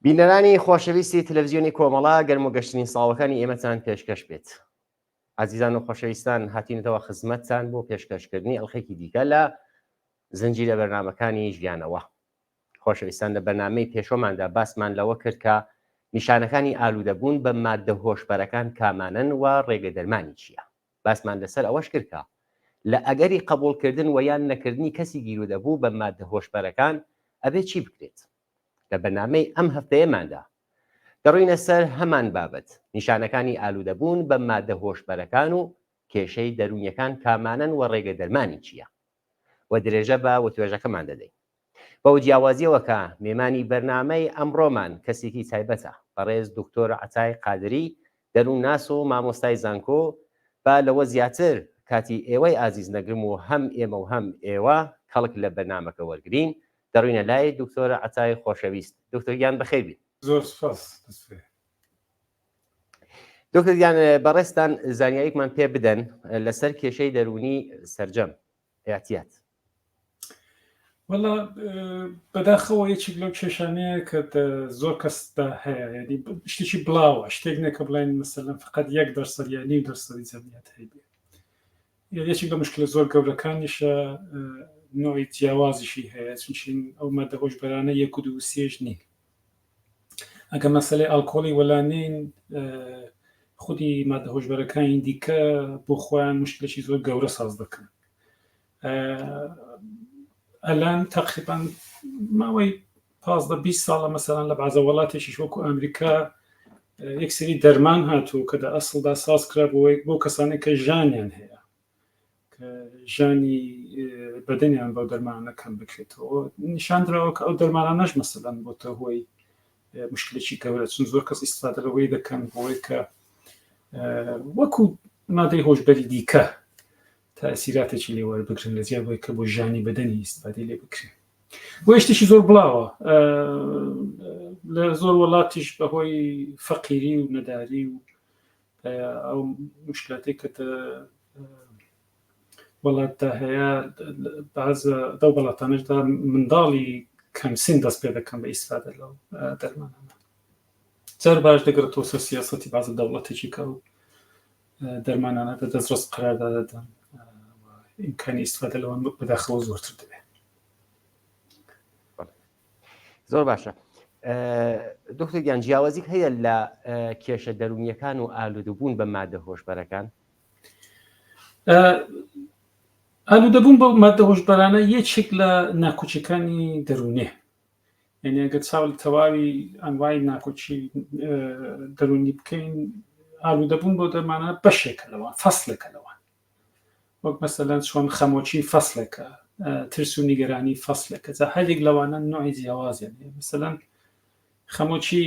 بینەرانی خۆشەویستی تەلەڤزیۆنی کۆمەڵە گەرم و گەشترین سڵاوەکانی ئێمەتان پێشکەش بێت. ئازیزان و خۆشەویستان هاتینەتەوە خزمەتتان بۆ پێشکەشکردنی ئەڵلقێکی دیکە لە زنجیرە بەرنامەکانی ژیانەوە. خۆشەویستان لە بەرنامەی پێشۆماندا باسمان لەوە کرد کە نیشانەکانی ئالوودەبوون بە ماددە هۆشبەرەکان کامانەن و ڕێگە دەرمانی چییە. باسمان لەسەر ئەوەش کرد کە لە ئەگەری قەبوڵکردن وە یان نەکردنی کەسی گیرودەبوو بە ماددە هۆشبەرەکان ئەبێ چی بکرێت. لە بەرنامەی ئەم هەفتەیەماندا دەڕۆینە سەر هەمان بابەت، نیشانەکانی ئالوودەبوون بە ماددە هۆشبەرەکان و کێشەی دەروونیەکان کامانەن و ڕێگە دەرمانی چییە؟ و درێژە بە وتوێژەکەمان دەدەین. بەو جیاوازیەوە کە مێمانی بەرنامەی ئەمڕۆمان کەسێکی تایبەتە، بەڕێز دکتۆر عەتای قادری دەروونناس و مامۆستای زانکۆ، با لەوە زیاتر کاتی ئێوەی ئازیز نەگرم و هەم ئێمە و هەم ئێوە کەڵک لە بەرنامەکە وەرگرین، دەڕوینە لای دکتۆر عەتای خۆشەویست. دکتۆر گیان بەخێر بین. زۆر سوپاس دەست. دکتۆر گیان بەڕێزتان زانیاریکمان پێ بدەن لەسەر کێشەی دەروونی سەرجەم، اعتیاد. وەڵا بەداخەوە یەکێک لەو کێشانەیە کە زۆر کەسدا هەیە یعنی شتێکی بڵاوە شتێک نییە کە بڵێن مەسەلەن فقط یەک دەرسەد یا نیو دەرسەدی جەمعیەت هەیبێ یەکێک لە مشکلە زۆر گەورەکانیشە نوعی جیاوازیشی هەیە چونچین ئەو مادە هۆشبەرانە یەک و دوو سێش نین ئەگە مەسلەی ئالکۆڵی وەلا نین خودی مادە هۆشبەرەکانی دیکە بۆ خۆیان مشکلێکی زۆر گەورە ساز دەکەن ئەلان تقریبان ماوەی پازدە 20 ساڵە مەسەلەن لە بازە وڵاتێکیش وەکو ئەمریکا یەکسری دەرمان هاتوو کە دە ئەسڵدا ساز کرا بۆی بۆ کەسانێک کە ژانیان هەیە کە ژانی بەدەنیان بەو دەرمانە کەم بکرێتەوە نیشان دراوە کە ئەو دەرمانانەش مەسەلەن بۆتە هۆی مشکلێکی گەورە چون زۆر کەس ئیسفادە لەوەی دەکەن بۆی کە وەکو مادەی هۆشبەری دیکە تاسیراتێکی لێ وەربگرن لە جیا بۆی کە بۆ ژانی بەدەنی ئیسفادەی لێ بکرێن بۆ شتێکی زۆر بڵاوە لە زۆر وڵاتیش بەهۆی فەقیری و نەداری و ئەو مشکلاتێک کە وڵاتدا هەیە باز دەو وڵاتانشدا منداڵی کەمسین دەست پێ دەکەن بە ئیسفادە لەو دەرمانانە جار باش دەگرێتەوە سەر سیاسەتی بازە دەوڵەتێکی کە ئەو دەرمانانە بە دەستڕست قەراردا دەدەن ئیمکانی ئیسفادە لەوان بەداخەوە زۆرتر دەبێت زۆر باشە دکتۆر گیان جیاوازیک هەیە لە کێشە دەرونیەکان و ئالودبوون بە مادە هۆشبەرەکان ئالودەبوون بە مادە هۆشبەرانە یەکێک لە ناکۆکیەکانی دەروونێ یعنی ئەگەر چاو لە تەواوی ئەنوای ناکۆکی دەروونی بکەین ئالوودەبوون بۆ دەرمانە بەشێکە لەوان فەسلێکە لەوان وەک مەسەلەن چۆن خەمۆکی فەسلێکە ترس و نیگەرانی فەسلێکە جا هەریەک لەوانە نوعی جیاوازیان هەیە مەسەلەن خەمۆکی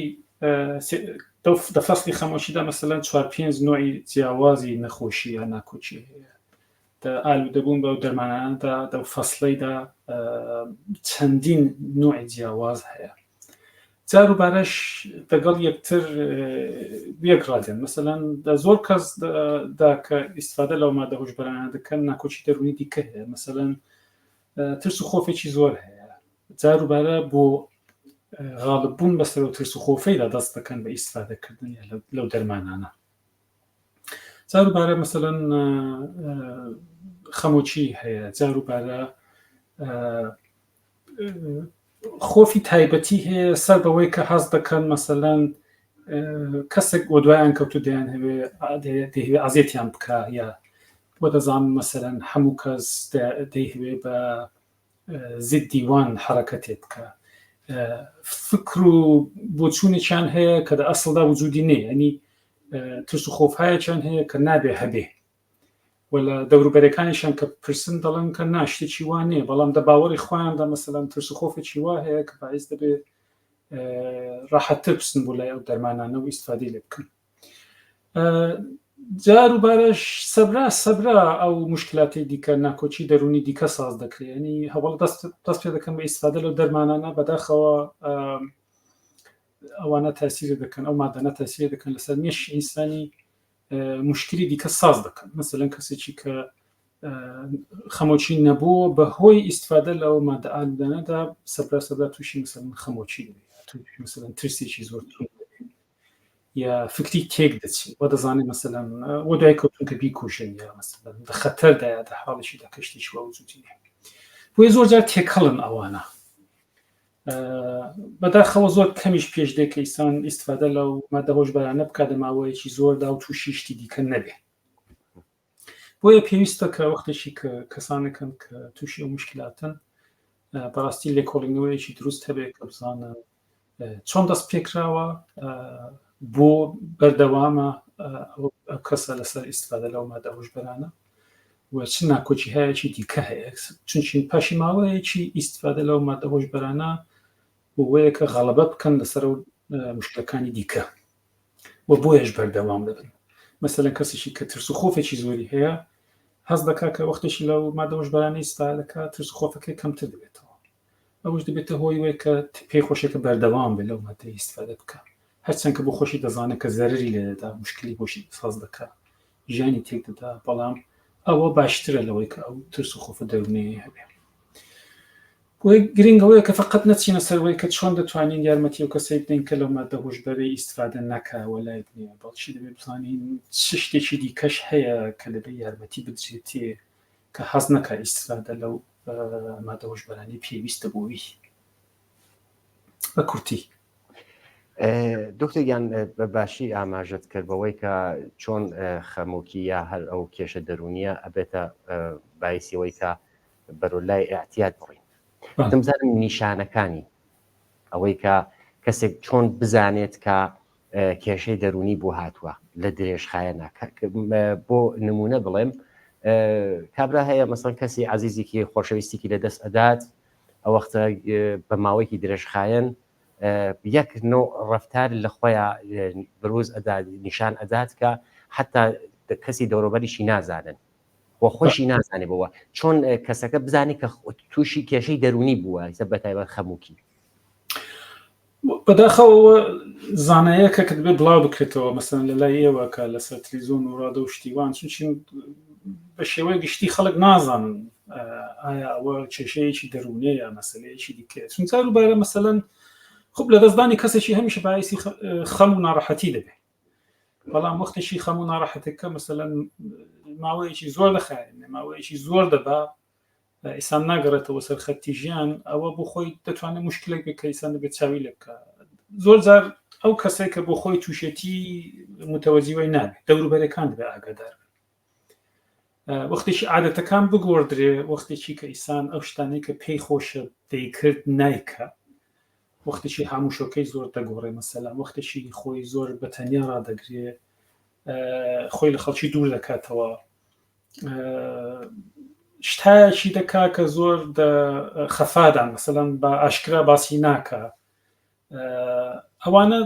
دە فەسلی خەمۆکیدا مەسەلەن چوار پێنج نوعی جیاوازی نەخۆشی یا ناکۆکی هەیە ئالوودەبوون بەو دەرمانانەدا دەو فەسڵەیدا چەندین نوعی جیاواز هەیە جار و بارەش دەگەڵ یەکتر یەک ڕادێن مەسەلەن دە زۆر کەس دا کە ئیسفادە لەو مادە هۆشبەرانە دەکەن ناکۆکی دەروونی دیکە هەیە مەسەلەن ترس و خۆفێکی زۆر هەیە جار و بارە بۆ غاڵب بوون بەسەر و ترس و خۆفەیدا دەست دەکەن بە ئیسفادەکردن لەو دەرمانانە جار و بارە مەسەلەن خەمۆکی هەیە جار و بارە خۆفی تایبەتی هەیە سەر بەوەی کە هەست دەکەن مەسەلەن کەسێک بۆ دوایان کەوتو دەیان هەوێ دەیهەوێ ئازیەتیان بکە یا بۆ دەزانم مەسەلەن هەموو کەس دەیهەوێ بە زدی وان حرەکەتێ بکە فکر و بۆچوونێکیان هەیە کە دە ئەسڵدا وجودی نییە ینی ترس و خۆفهایەکیان هەیە کە نابێ هەبێ و لە دەوروبەرەکانیشان کە پرسن دەڵێن کە نا شتێکی وا نییە بەڵام دە باوەڕی خۆیاندا مەسەلەن ترس و خۆفێکی وا هەیە کە باعیس دەبێ ڕاحەتتر بچن بۆ لای ئەو دەرمانانە و ئیسفادەی لێ بکەن جار و بارەش سەبرا سەبرا ئەو مشکلاتی دیکە ناکۆکی دەرونی دیکە ساز دەکرێت ینی هەوڵ دەست دەست پێ دەکەن بە ئیسفادە لەو دەرمانانە بەداخەوە ئەوانە تاسیر دەکەن ئەو مادانە تاسیر دەکەن لەسەر مێشکی ئینسانی مشکلی دیکە ساز دەکەن مەسەلەن کەسێکی کە خەمۆکی نەبوو بە هۆی ئیسفادە لەو مادە ئالودانەدا سەبرا سەبرا تووشی مەسەلەن خەمۆکی دەبێت. مەسەلەن ترسێکی زۆر توند دەبێت یا فکری تێک دەچی و دەزانێت مەسەلەن وە دوای کەوتون کە بیکوژن یا مەسەلەن لە خەتەردایە دە حاڵێکی دا کە شتێکی وا وجودی نییە. بۆیە زۆر جار تێکەڵن ئەوانە. بەداخەوە زۆر کەمیش پێش دێ کە ئیسان ئیستفادە لەو مادە هۆشبەرانە بکات لە ماوەیەکی زۆردا و تووشی شتی دیکە نەبێ. بۆیە پێویستە کە وەختێکی کە کەسانێکن کە تووشی ئەو مشکلاتن بەڕاستی لێکۆڵینەوەیەکی دروست هەبێت کە بزانن چۆن دەست پێکراوە بۆ بەردەوامە ئەو کەسە لەسەر ئیسفادە لەو مادە هۆشبەرانە و چ ناکۆکی هەیەکی دیکە هەیە چونچین پاشی ماوەیەکی ئیسفادە لەو مادە هۆشبەرانە بۆیە کە غەڵەبە بکەن لەسەر و مشکلەکانی دیکە و بۆیەش بەردەوام دەبن مەسەلەن کەسێکی کە ترس و خۆفێکی زۆری هەیە هەست دەکات کە وەختێکی لەو مادە هۆشبەرانەی ئیسفادە دەکات ترس و خۆفەکەی کەمتر دەبێتەوە ئەوەش دەبێتە هۆی وەی کە پێی خۆشە کە بەردەوام بێت لەو مادەی ئیسفادە بکە هەرچەند کە بۆ خۆشی دەزانێت کە زەرری لێ دەدا مشکلی بۆشی ساز دەکا ژیانی تێک دەدا بەڵام ئەوە باشترە لەوەی کە ئەو ترس و خۆفە دەروونەیە هەبێ. بۆیە گرنگ ئەوەیە کە فەقەت نەچینە سەر وەی کە چۆن دەتوانین یارمەتی ئەو کەسەی بدەین کە لەو مادە هۆشبەرەی ئیستفادە نەکا و لای بنێ، بەڵکی دەبێت بزانین چ شتێکی دیکەش هەیە کە دەبێت یارمەتی بدرێتێ کە حەز نەکا ئیستفادە لەو مادە هۆشبەرانەی پێویستە بۆ وی. بە کورتی. دکتۆر گیان بە باشی ئاماژەت کرد بەوەی کە چۆن خەمۆکی یا هەر ئەو کێشە دەروونیە ئەبێتە بایسی ئەوەی کە بەرەو لای ئیعتیاد بڕین. دەمزانم نیشانەکانی ئەوەی کە کەسێک چۆن بزانێت کە کێشەی دەرونی بۆ هاتووە لە درێژخایەنە بۆ نمونە بڵێم کابرا هەیە مەسەن کەسی عزیزێکی خۆشەویستێکی لە دەست ئەدات ئەو وەختە بە ماوەیەکی درێژخایەن یەک نۆ ڕفتار لە خۆیان بروز ئەدات نیشان ئەدات کە حتا کەسی دەوروبەریشی نازانن و خۆشی نازانێ بەوە چۆن کەسەکە بزانێت کە تووشی کێشەی دەرونی بووە ئیسە بەتایبەت خەموکی. بەداخەوە زانایەکە کە دەبێت بڵاو بکرێتەوە مەسەن لە لای ئێوە کە لەسەر تلیزۆن و ڕادە و شتیوان چونچین بە شێوەی گشتی خەڵک نازانن ئایا ئەوە کێشەیەکی دەروونێ یا مەسلەیەکی دیکە چون جار و بارە مەسەلەن خوب لە دەستدانی کەسێکی هەمیشە باعیسی خەم و ناڕەحەتی دەبێت بەڵام وەختێکی خەم و ناڕەحەتەکە مەسەلەن ماوەیەکی زۆر دەخایێنێ ماوەیەکی زۆر دەبا ئیسان ناگەڕێتەوە سەر خەتی ژیان ئەوە بۆ خۆی دەتوانێت مشکلێک بێت کە ئیسان دەبێت چاوی لێ بکە زۆر جار ئەو کەسێک کە بۆ خۆی تووشێتی متەوەجیوەی نابێت دەوروبەرەکان دەبێت ئاگادار بن وەختێکی عادەتەکان بگۆڕدرێ وەختێکی کە ئیسان ئەو شتانەی کە پێی خۆشە دەیکرد نایکە وەختێکی هاموشۆکەی زۆر دەگۆڕێ مەسەلەن وەختێکی خۆی زۆر بە تەنیا ڕادەگرێ خۆی لە خەڵکی دوور دەکاتەوە شتایەکی دەکا کە زۆر خەفادان مەسەلەن بە ئاشکرا باسی ناکە ئەوانە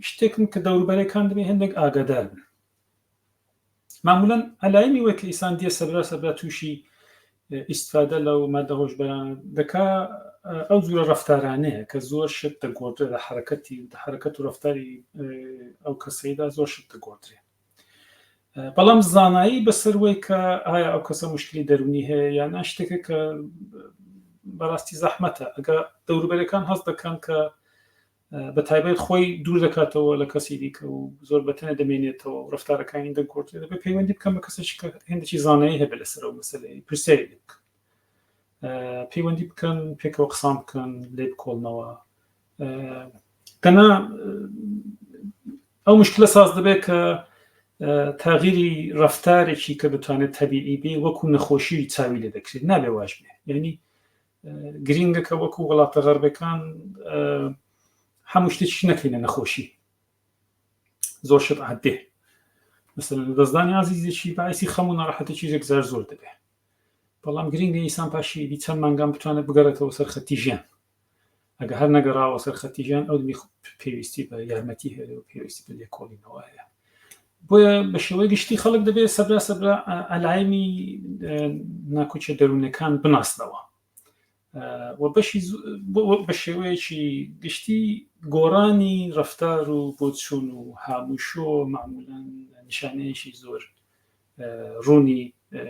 شتێکن کە دەوروبەرەکان دەبێ هەندێک ئاگادار بن مامولەن عەلایمی وەی کە ئیسان دیە سەبرا سەبرا تووشی ئیسفادە لەو مادە هۆشبەرانە دەکا ئەو جورە ڕەفتارانەیە کە زۆر شت دەگۆڕدرێ لە حرەکەتی و حرەکەت و ڕەفتاری ئەو کەسەیدا زۆر شت دەگۆڕدرێ بەڵام زانایی بەسەر وەی کە ئایا ئەو کەسە مشکلی دەرونی هەیە یان نا شتێکە کە بەڕاستی زەحمەتە ئەگە دەوروبەرەکان هەست دەکەن کە بە تایبەت خۆی دوور دەکاتەوە لە کەسی دیکە و زۆر بەتەنە دەمێنێتەوە و ڕفتارەکانی دەگۆڕدرێت دەبێت پەیوەندی بکەم بە کەسێکی کە هێندێکی زانایی هەبێت لەسەر ئەو مەسەلەی پرسیاری لێ بکەن پەیوەندی بکەن پێکەوە قسان بکەن لێ بکۆڵنەوە دەنا ئەو مشکلە ساز دەبێت کە تاغیری ڕفتارێکی کە بتوانێت تەبیعی بێ وەکو نەخۆشی چاوی لێ دەکرێت نابێ واش بێ یعنی گرینگە کە وەکو وڵاتە غەربەکان هەموو شتێکیش نەکەینە نەخۆشی زۆر شت عادێ مثلا دەستدانی ئازیزێکی باعیسی خەم و ناڕەحەتێکی یەکجار زۆر دەبێ بەڵام گرینگە ئینسان پاشی ئیدی چەند مانگان بتوانێت بگەڕێتەوە سەر خەتی ژیان ئەگە هەر نەگەڕاوە سەر خەتی ژیان ئەو دمی پێویستی بە یارمەتی هەیە و پێویستی بە لێکۆڵینەوە هەیە بۆیە بە شێوەی گشتی خەڵک دەبێت سەبرا سەبرا ئەلایمی ناکۆکیە دەروونەکان بناسنەوە و بەشی بە شێوەیەکی گشتی گۆڕانی ڕفتار و بۆچوون و هاموشۆ معمولەن نیشانەیەکی زۆر ڕوونی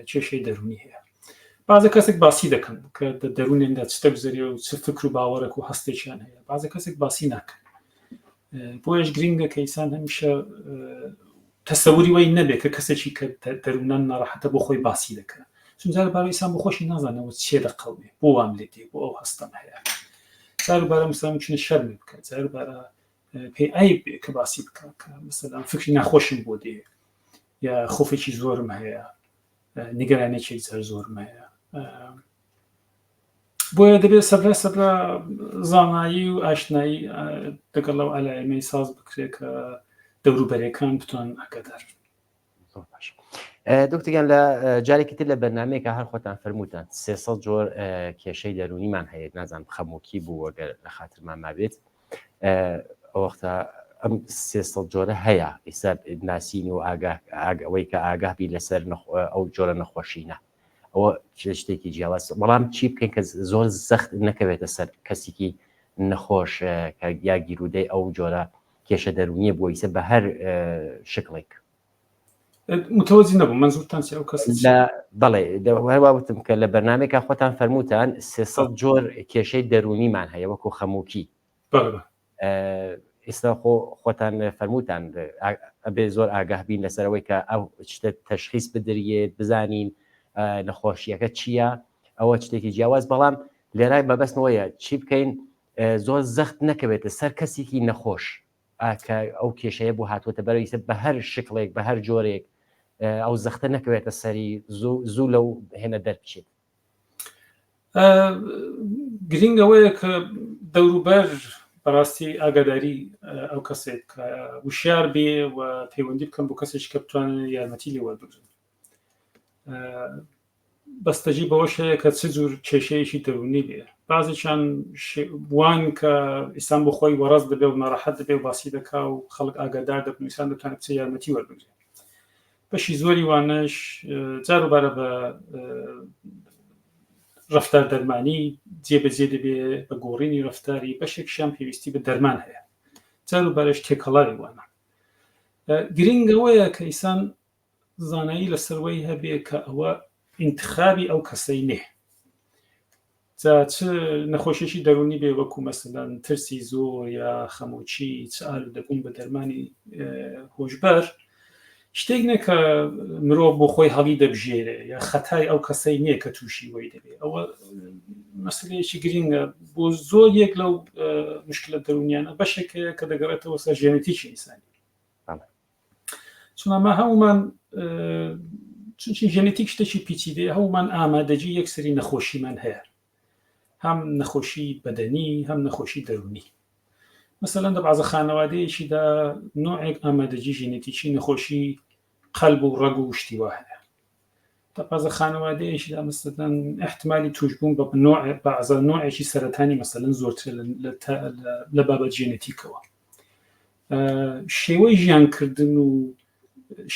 کێشەی دەروونی هەیە. بازە کەسێک باسی دەکەن کە دەروونێندا چ دەگوزەرێ و چ فکر و باوەڕێک و هەستێکیان هەیە، بازە کەسێک باسی ناکەن. بۆیەش گرنگە کە ئینسان هەمیشە تەسەوری وای نەبێ کە کەسێکی کە دەروونان ناڕەحەتە بۆ خۆی باسی دەکە، چون جار بارە ئینسان بۆ خۆشی نازانەوە چێ دەقەومێ، بۆ وام لێ دێ، بۆ ئەو هەستەم هەیە. جار بارە مثلا ممکنە شەرمی بکە، جار بارە پێی عەیب بێ کە باسی بکە کە مثلا فکری ناخۆشم بۆ دێ یا خۆفێکی زۆرم هەیە، نیگەرانێکی زۆر زۆرم هەیە. بۆیە دەبێت سەبرا سەبرا زانایی و ئاشنایی دەگەڵ ئەو ئەلایەمەی ساز بکرێت کە دەوروبەرەکان بتوان ئاگادار بن. زۆر باش دکتۆر گیان لە جارێکی تر لە بەرنمەیەکە هەر خۆتان فەرمووتان 300 جۆر کێشەی دەرونیمان هەیە، نازانم خەمۆکی بوو وەگەر لە خاترمان مابێت، ئەوەختە ئەم 300 جۆرە هەیە ئیسا ناسین و ئاگاه ئەوەی کە ئاگاه بی لەسەر ئەو جۆرە نەخۆشینە ئەوە شتێکی جیاواز، بەڵام چی بکەین کە زۆر زەخت نەکەوێتە سەر کەسێکی نەخۆش کە یا گیرودەی ئەو جۆرە کێشە دەرونیە بۆ ئیسە بە هەر شکڵێک؟ متوەجی نەبووم مەنزورتان چی ئەو کەسە لە بەڵێ هەروە وتم کە لە بەرنمێکا خۆتان فەرمووتان 300 جۆر کێشەی دەرونیمان هەیە وەکو خەمۆکی. بەڵێ. ئێستا خۆ خۆتان فەرمووتان ئەبێ زۆر ئاگاه بین لەسەرەوەی کە ئەو شتە تەشخیص بدرێت، بزانین نەخۆشیەکە چییە، ئەوە شتێکی جیاواز، بەڵام لێرای مەبەستمەوەیە چی بکەین زۆر زەخت نەکەوێتە سەر کەسێکی نەخۆش کە ئەو کێشەیە بۆ هاتووەتە بەرەویسە بە هەر شکڵێک بە هەر جۆرێک ئەو زەختە نەکەوێتە سەری زوو لەو هێنە دەربچێت. گرنگ ئەوەیە کە دەوروبەر بەڕاستی ئاگاداری ئەو کەسێک کە وشیار بێ و پەیوەندی بکەم بۆ کەسێک کە بتوانێت یارمەتی لێ وەربگرن. بەستەجی بەوەش هەیە کە چ جور کێشەیەکی دەروونی بێ. بازێکیان وان کە ئیسان بۆ خۆی وەڕەز دەبێ و ناڕەحەت دەبێ و باسی دەکا و خەڵک ئاگادار دەبن و ئیسان دەتوانێت بچێ یارمەتی وەربگرێ. بەشی زۆری وانەش جاروبارە بە ڕەفتار دەرمانی جێبەجێ دەبێ، بە گۆڕینی ڕەفتاری، بەشێکشیان پێویستی بە دەرمان هەیە، جاروبارەش تێکەڵاوی وانە. گرنگ ئەوەیە کە ئیسان زانایی لەسەر وەی هەبێ کە ئەوە ئینتخابی ئەو کەسەی نێ، جا چ نەخۆشیی دەروونی بێ وەکو مەسەلەن ترسی زۆر یا خەمۆکی، چ ئالوودەبوون بە دەرمانی هۆشبەر، شتێک نییە کە مرۆڤ بۆ خۆی هەڵی دەبژێرێ یا خەتای ئەو کەسەی نییە کە تووشی وەی دەبێ. ئەوە مەسلەیەکی گرینگە بۆ زۆر یەک لەو مشکلە دەروونیانە بەشێک هەیە کە دەگەڕێتەوە سەر ژێنێتیکی ئینسانی. چون ئەمە هەمومان چونکی ژێنێتیک شتێکی پیچیدەیە، هەمومان ئامادەگی یەکسری نەخۆشیمان هەیە، هەم نەخۆشی بەدەنی هەم نەخۆشی دەروونی. مەسەلەن لە بەعزە خانەوادەیەکیدا نوعێک ئامادەگی ژێنێتیکی نەخۆشی قەلب و ڕەگ و شتی وا هەیە. لە بەعزە خانەوادەیەکیدا مەسەلەن احتمالی توشبوون بە نوع بەعزە نوعێکی سەرەتانی مەسەلەن زۆرترە لە بابەت ژێنێتیکەوە. شێوەی ژیانکردن و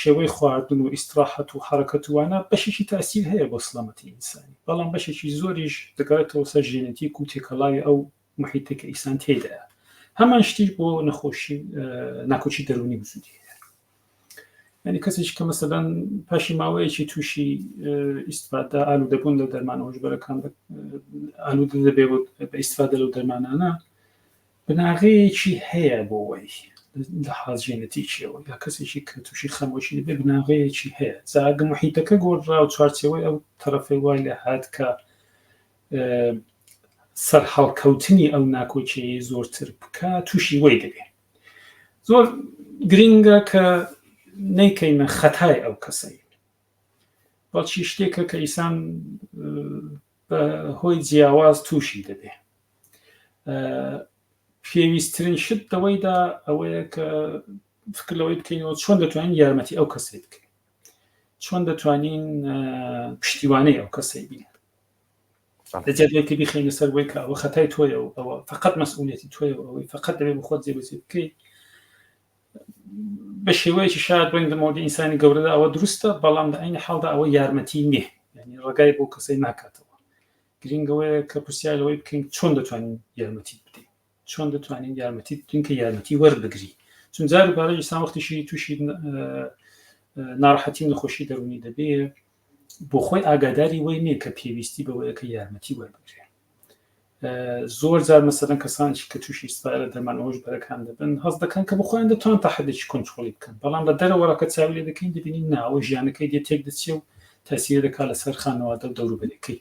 شێوەی خواردن و ئیسراحەت و حرەکەت وانە بەشێکی تاسیر هەیە بۆ سلامەتی ئینسانی، بەڵام بەشێکی زۆریش دەگەڕێتەوە سەر ژێنێتیک و تێکەڵاوی ئەو محیتێک کە ئینسان تێیدایە. هەمان شتیش بۆ نەخۆشی ناکۆکی دەروونی وجودی هەیە. یعنی کەسێکی کە مەسەلەن پاشی ماوەیەکی تووشی ئیستفادە ئالوودەبوون لە دەرمانە هۆشبەرەکان ئالوودە دەبێ بە ئیستفادە لەو دەرمانانە، بناغەیەکی هەیە بۆ وەی لە حاز ژێنەتیکیەوە یا کەسێکی کە تووشی خەمۆکی دەبێ بناغەیەکی هەیە. جا ئەگە محیتەکە گۆڕا و چوارچێوەی ئەو تەرەفەی وای لێ هات کە سەرهەڵکەوتنی ئەو ناکۆکیەی زۆرتر بکە تووشی وەی دەبێ. زۆر گرینگە کە نەیکەینە خەتای ئەو کەسەی، بەڵکی شتێکە کە ئیسان بە هۆی جیاواز تووشی دەبێ. پێویستترین شت لەوەیدا ئەوەیە کە فکر لەوەی بکەینەوە چۆن دەتوانین یارمەتی ئەو کەسەی بکەین، چۆن دەتوانین پشتیوانەی ئەو کەسەی بین، لە جێگای کە بیخەینە سەر وەی کە ئەوە خەتای تۆیە و ئەوە فقط مەسئولیەتی تۆیە و ئەوەی فقط دەبێت بخۆت جێبەجێ بکەیت. بە شێوەیەکی شاید بڵێن لە مۆدی ئینسانی گەورەدا ئەوە دروستە، بەڵام لە عەینی حاڵدا ئەوە یارمەتی نییە، یعنی ڕێگای بۆ کەسەی ناکاتەوە. گرینگ ئەوەیە کە پرسیار لەوەی بکەین چۆن دەتوانین یارمەتیت بدەین، چۆن دەتوانین یارمەتیت بدەین کە یارمەتی وەربگری. چون جار و بارە ئینسان وەختیشی تووشی ناڕەحەتی و نەخۆشی دەروونی دەبێ، بۆ خۆی ئاگاداری وەی نییە کە پێویستی بەوەیە کە یارمەتی وەربگرێ. زۆر جار مەسەلەن کەسانێکی کە تووشی ئیستفادە لە دەرمان هۆشبەرەکان دەبن هەست دەکەن کە بۆ خۆیان دەتوان تا حدێکی کۆنترۆڵی بکەن، بەڵام لە دەرەوە کە چاوی لێ دەکەین دەبینین نا ئەوە ژیانەکەی دێ تێک دەچێ و تەسیر دەکات لەسەر خانەوادە و دەوروبەرەکەی،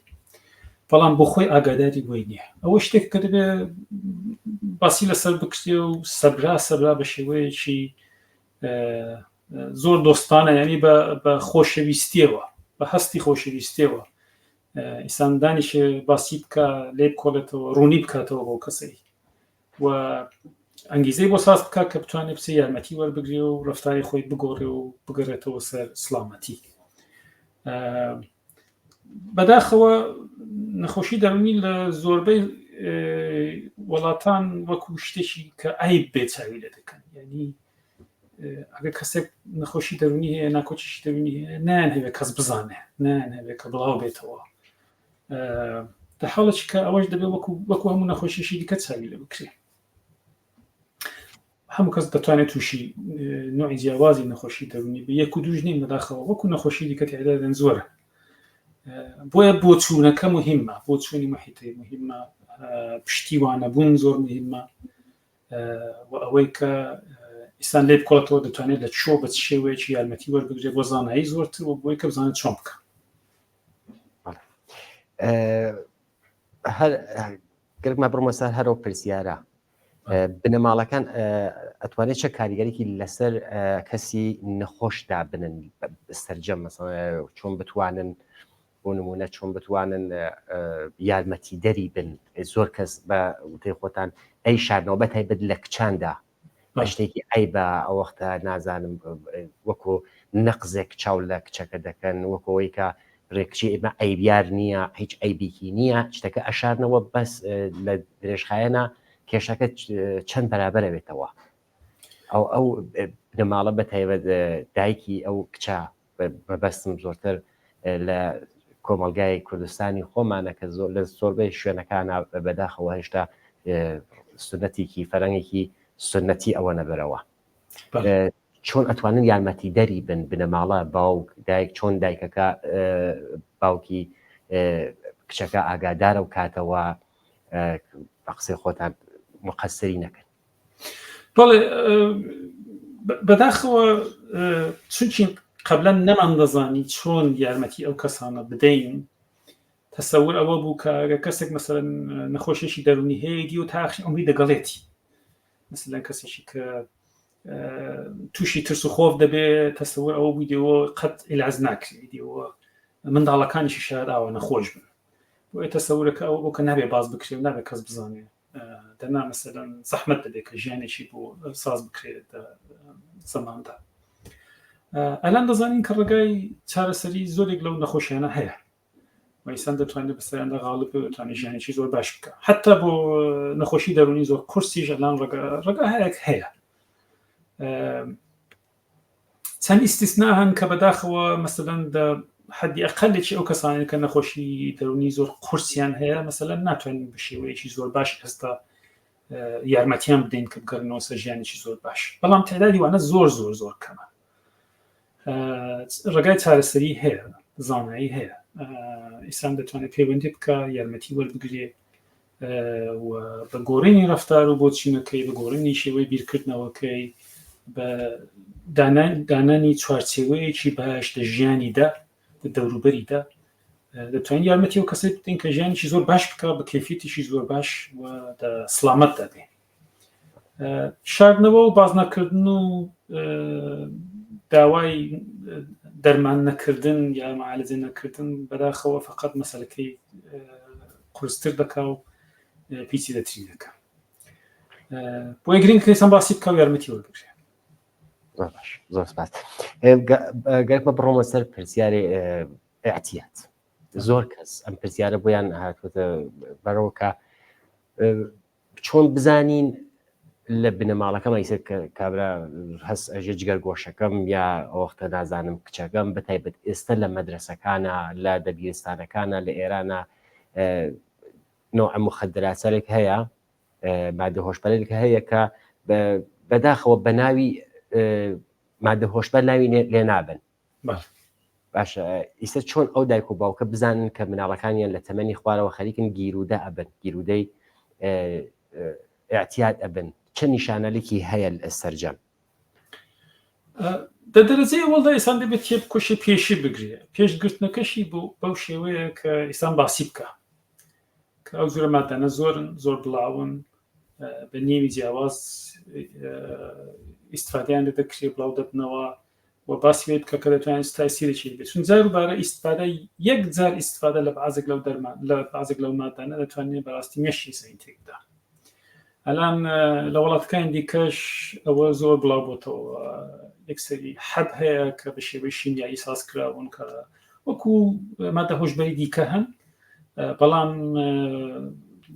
بەڵام بۆ خۆی ئاگاداری بۆی نییە. ئەوە شتێک کە دەبێ باسی لەسەر بکرێ و سەبرا سەبرا بە شێوەیەکی زۆر دۆستانە، یعنی بە خۆشەویستیەوە، بە هەستی خۆشەویستیەوە ئینسان دانیشێ باسی بکە، لێ بکۆڵێتەوە، ڕوونی بکاتەوە بۆ کەسەی و ئەنگیزەی بۆ ساز بکات کە بتوانێت بچێ یارمەتی وەربگرێ و ڕەفتاری خۆی بگۆڕێ و بگەڕێتەوە سەر سڵامەتی. بەداخەوە نەخۆشی دەروونی لە زۆربەی وڵاتان وەکو شتێکی کە عیب بێ چاوی لێ دەکەن، یعنی ئەگەر کەسێک نەخۆشی دەروونی هەیە، ناکۆکیشی دەروونی هەیە، نایان هەوێ کەس بزانێ، نایان هەوێ کە بڵاو بێتەوە. لە حاڵێکی کە ئەوەش دەبێت وەکو هەموو نەخۆشیشی دیکە چاوی لێ بکرێ. هەموو کەس دەتوانێت تووشی نوعی جیاوازی نەخۆشی دەروونی بێ، یەک و دووش نین بەداخەوە، وەکو نەخۆشی دیکە تعدادیان زۆرە. بۆیە بۆچوونەکە مهمە، بۆچوونی محیطی مهمە، پشتیوانەبوون زۆر مهمە و ئەوەی کە ئینسان لێ بکۆڵێتەوە دەتوانێت لە چۆ بە چ شێوەیەکی یارمەتی وەربگرێت بۆ زانایی زۆرتر و بۆی کە بزانێت چۆن بکە. هەر گەرمە بڕمە سەر هەرەو پرسیارە، بنەماڵەکان ئەتوانێت چە کاریگەریی لەسەر کەسی نەخۆشدا بنن سەرجەم چۆن بتوانن بۆ نمونە چۆن بتوانن یارمەتی دەری بن؟ زۆر کەس بە وتەی خۆتان ئەی شارنەوە بە تایبەت لە کچاندا بە شتێکی عیبە ئەو وەختە نازانم وەکو نەقزێک چاو لە کچەکە دەکەن، وەکەوەی کە ڕێکچی ئێمە عەیبیار نییە، هیچ عەیبێکی نییە، شتەکە ئەشارنەوە، بەس لە درێژخایەنە کێشەکە چەند بەرابەرە بێتەوە. ئەو ئەو بنەماڵە بە تایبەت دایکی ئەو کچە، مەبەستم زۆرتر لە کۆمەڵگای کوردستانی خۆمانە کە زۆر لە زۆربەی شوێنەکانە بەداخەوە هێشتا سونەتێکی فەرەنگێکی سنەتی ئەوە نەبەرەوە. چۆن ئەتوانن یارمەتیدەری بن بنەماڵە، باوک، دایک، چۆن دایکەکە باوکی کچەکە ئاگادارە و کاتەوە بە قسەی خۆتان مقەسری نەکەن؟ بەڵێ، بەداخەوە چونکی قبلەن نەمان دەزانی چۆن یارمەتی ئەو کەسانە بدەین، تەسەور ئەوە بوو کە ئەگەر کەسێک مەسەلەن نەخۆشیێکی دەروونی هەیە دی و تا ئاخری عومری دەگەڵێتی، مەسەلەن کەسێکی کە تووشی ترس و خۆف دەبێ تەسەور ئەوە بوو دێوە قەت عیلاج ناکرێ، دێوە منداڵەکانیشی شاید ئاوا نەخۆش بن. بۆیە تەسەورەکە ئەوە بوو کە نابێ باس بکرێ و نابێ کەس بزانێ، دەنا مەسەلەن زەحمەت دەبێت کە ژیانێکی بۆ ساز بکرێت زەماندا. ئەلان دەزانین کە ڕێگای چارەسەری زۆرێک لەو نەخۆشیانە هەیە و ئینسان دەتوانێت بەسەریاندا غاڵب بێت، دەتوانێت ژیانێکی زۆر باش بکە. حتا بۆ نەخۆشی دەروونی زۆر قورسیش ئەلان ڕێگا هەیەک هەیە. چەند ئیستیسنا هەن کە بەداخەوە مەسەلەن دە حەدی ئەقەلێکی ئەو کەسانەی کە نەخۆشی دەروونی زۆر قورسیان هەیە مەسەلەن ناتوانین بە شێوەیەکی زۆر باش ئێستا یارمەتیان بدەین کە بگەڕنەوە سەر ژیانێکی زۆر باش، بەڵام تعدادی وانە زۆر زۆر زۆر کەمە. ڕێگای چارەسەری هەیە، زانایی هەیە، ئیسان دەتوانێت پەیوەندی بکە، یارمەتی وەربگرێ و بە گۆڕینی ڕەفتار و بۆچینەکەی، بە گۆڕینی شێوەی بیرکردنەوەکەی، بە دانانی چوارچێوەیەکی باش لە ژیانیدا، لە دەوروبەریدا، دەتوانین یارمەتی ئەو کەسەی بدەین کە ژیانێکی زۆر باش بکە بە کەیفیەتێکی زۆر باش و دە سڵامەتدا بێ. شاردنەوە و باز نەکردن و داوای دەرمان نەکردن یا معالجە نەکردن بەداخەوە فقط مەسەلەکەی قورستر دەکا و پیچیدەتری دەکا. بۆیە گرنگ کەسان باسی بکە و یارمەتی وەربگرێ. زۆر باش، زۆر سپاس. گەرمە بڕۆمە سەر پرسیاری اعتیاد. زۆر کەس ئەم پرسیارە بۆیان هاتووەتە بەرەوە کە چۆن بزانین لە بنەماڵەکەم ئیسە کابرا هەس ئەژێ جگەر گۆشەکەم یا ئەوەختە نازانم کچەکەم، بە تایبەت ئێستا لە مەدرسەکانە، لە دەبیرستانەکانە لە ئێرانە نوع مخدراتێک هەیە، مادە هۆشبەرێک هەیە کە بەداخەوە بە ناوی مادە هۆشبەر ناوی لێ نابن. باشە ئیستا چۆن ئەو دایک و باوکە بزانن کە مناڵەکانیان لە تەمەنی خوارەوە خەریکن گیرودە ئەبن گیرودەی اعتیاد ئەبن چه نیشانەلێکی هەیە سەرجەم؟ دە دەرەجەی ئەوەڵدا ئیسان دەبێت تێبکۆشێ پێشی بگرێ پێشگرتنەکەشی بۆ بەو شێوەیە کە ئیسان باسی بکە کە ئەو جورە مادانە زۆرن زۆر بڵاون بە نێوی جیاواز ئیسفادیان لێ دەکرێ بڵاو دەبنەوە و باسی وی بکە کە دەتوانێت تاسیرێکی بێت چون جار و بارە ئیسفادە یەک جار ئیسفادە لە بازێک لەو دەرمان لە بازێک لەو مادانە دەتوانێت بەڕاستی مێشکی سەین تێک بدا ئەلان لە وڵاتەکانی دیکەش ئەوە زۆر بڵاو بۆتەوە یەکسەری حەب هەیە کە بە شێوەی شیمیایی ساز کراون کە وەکو مادە هۆشبەری دیکە هەن بەڵام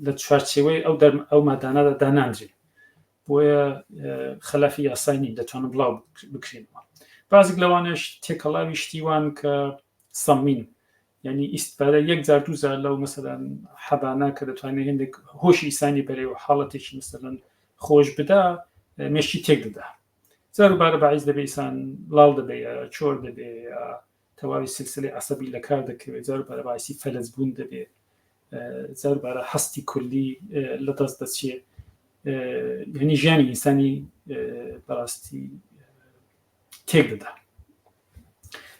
لە چوارچێوەی ئەو ئەو مادانەدا دانانرێ بۆیە خەلافی یاسای نین دەتوانن بڵاو بکرێنەوە بازێک لەوانەش تێکەڵاوی شتیوان کە سەمین یعنی ئیسفادە یەک جار دوو جار لەو مەسەلەن حەبانە کە دەتوانێت هێندێک هۆشی ئیسانی بەرێ و حاڵەتێکی مەسەلەن خۆش بدا مێشکی تێک دەدا جار و بارە باعیز دەبێ ئیسان لاڵ دەبێ یا چۆر دەبێ یا تەواوی سلسلەی عەسەبی لە کار دەکەوێت جار و بارە باعیسی فەلەج بوون دەبێ جار و بارە هەستی کولی لە دەست دەچێ یعنی ژیانی ئینسانی بەڕاستی تێک دەدا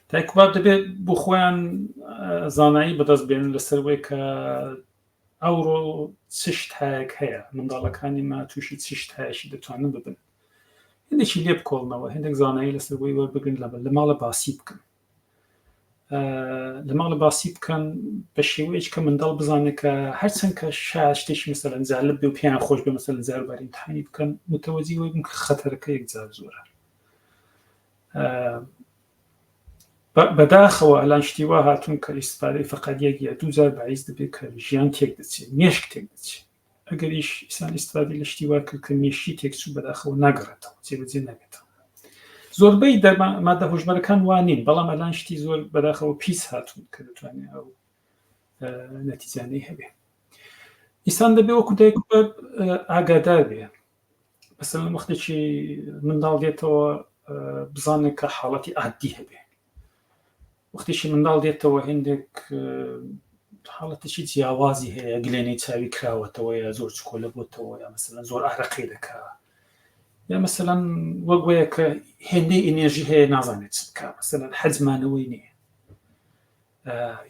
دایک و باب دەبێت بۆ خۆیان زانایی بەدەست بێنن لەسەر وەی کە ئەوڕۆ چ شتایەک هەیە منداڵەکانی ما تووشی چ شتایەکی دەتوانن ببن هەندێکی لێ بکۆڵنەوە هەندێک زانایی لەسەر بۆی وەربگرن لە لە ماڵە باسی بکەن لە ماڵە باسی بکەن بە شێوەیەک کە منداڵ بزانێت کە هەرچەند کە شا شتێکی مەسەلەن جالب بێ و پێیان خۆش بێ مەسەلەن جاروبار ئیمتحانی بکەن متەوەجی وەی بن کە خەتەرەکە یەکجار زۆرە بەداخەوە ئەلان شتی وا هاتوون کە ئیسفادەی فقط یەک یا دوو جار باعیس دەبێت کە ژیان تێک دەچێت مێشک تێک دەچێت ئەگەریش ئیسان ئیسفادەی لە شتی وا کرد کە مێشکی تێکچوو بەداخەوە ناگەڕێتەوە جێبەجێ نابێتەوە زۆربەی دەرما مادە هۆشبەرەکان وا نین بەڵام ئەلان شتی زۆر بەداخەوە پیس هاتوون کە دەتوانێت ئەو نەتیجانەی هەبێ ئیسان دەبێ وەکو دایک ئاگادار بێ مەسەلەن وەختێکی منداڵ دێتەوە بزانێت کە حاڵەتی عادی هەبێ وەختێکی منداڵ دێتەوە هێندێک حاڵەتێکی جیاوازی هەیە گلێنەی چاوی کراوەتەوە یا زۆر چکۆلە بۆتەوە یا مەسەلەن زۆر ئارەقەی دەکا یا مەسەلەن وەک وەیە کە هێندەی ئینێرژی هەیە نازانێت چ بکا مەسەلەن حەجمانەوەی نییە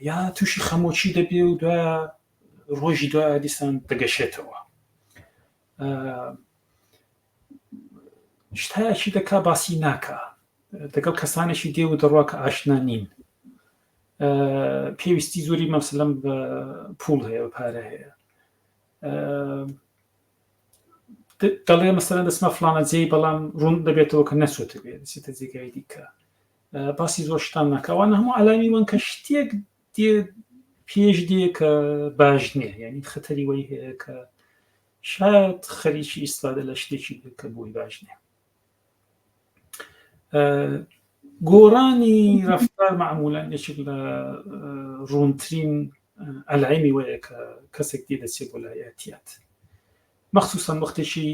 یا تووشی خەمۆکی دەبێ و دوای ڕۆژی دوای دیسان دەگەشێتەوە شتایەکی دەکا باسی ناکا دەگەڵ کەسانێکی دێ و دەڕوا کە ئاشنا نین پێویستی زۆری مەسلم بە پوڵ هەیە و پارە هەیە دەڵێ مەسەلەن دەچمە فلانە جێی بەڵام ڕوون دەبێتەوە کە نەچۆتە بێ دەچێتە جێگای دیکە باسی زۆر شتان ناکەوانە هەموو علامی وەن کە شتێک دێ پێش دێ کە باش نییە یعنی خەتەری وەی هەیە کە شاید خەریکی ئیسفادە لە شتێکی بێت کە بۆی باش نییە گۆڕانی ڕفتار معمولەن یەکێک لە ڕوونترین ئەلعیمی وەیە کە کەسێک دێ دەچێت بۆ لای ئەتیات مەخصوصا وەختێکی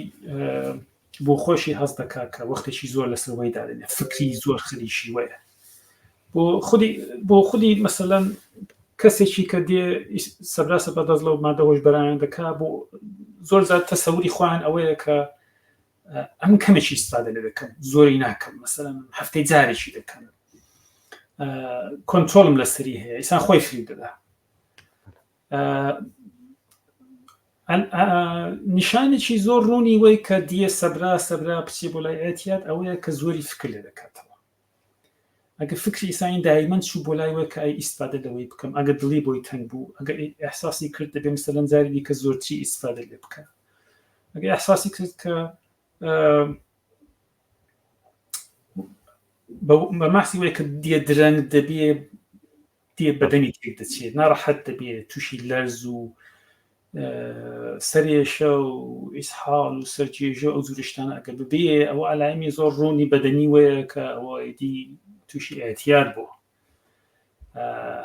بۆ خۆشی هەست دەکات کە وەختێکی زۆر لەسەر وەی دادەنێ فکری زۆر خەریکی وەیە بۆ خودی بۆ خودی مەسەلەن کەسێکی کە دێ سەبرا سەبرا دەست لەو مادە هۆشبەرانە دەکا بۆ زۆر زار تەسەوری خۆیان ئەوەیە کە ئەم کەمێکی ئیسفادە لێ دەکەم زۆری ناکەم مەسەلەن هەفتەی جارێکی دەکەم کۆنترۆڵم لەسەری هەیە ئیسان خۆی فریو دەدا نیشانێکی زۆر ڕوونی وەی کە دیە سەبرا سەبرا بچێ بۆ لای ئەتیات ئەوەیە کە زۆری فکر لێ دەکاتەوە ئەگە فکری ئیسانی دایمەن چوو بۆ لای وەی کە ئەی ئیسفادە لەوەی بکەم ئەگە دڵی بۆی تەنگ بوو ئەگە ئەحساسی کرد دەبێ مەسەلەن جاری دیکە زۆرتری ئیسفادە لێ بکە ئەگە ئەحساسی کرد کە بە ماسی وەی کە دیە درەنگ دەبێ دێ بەدەنی تێک دەچێت ناڕەحەت دەبێت تووشی لەرز و سەرێشە و ئیسحاڵ و سەرگێژە ئەو جورە شتانە ئەگەر ببێ ئەوە ئەلایمی زۆر ڕوونی بەدەنی وەیە کە ئەوە ئیدی تووشی ئاعتیاد بوو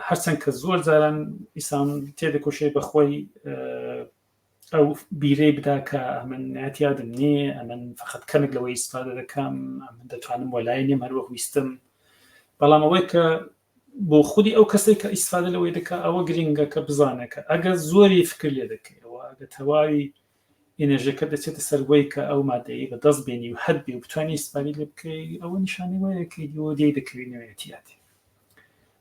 هەرچەند کە زۆر جاران ئیسان تێدەکۆشێ بە خۆی ئەو بیرەی بدا کە ئەمن ئاعتیادم نییە ئەمن فقط کەمێک لەوەی ئیسفادە دەکەم ئەمن دەتوانم وەلای نیم هەروەک ویستم بەڵام ئەوەی کە بۆ خودی ئەو کەسێک کە ئیسفادە لەوەی دەکا ئەوە گرنگە کە بزانێت کە ئەگەر زۆری فکر لێ دەکەیەوە ئەگە تەواوی ئێنێرژەکە دەچێتە سەر وەی کە ئەو مادەیە بە دەست بێنی و هەر بێ و بتوانانی ئیسفادەی لێ بکەی ئەوە نیشانەی وایە کە ئیدی لێی دەکەوینەوە ئیعتیادێ.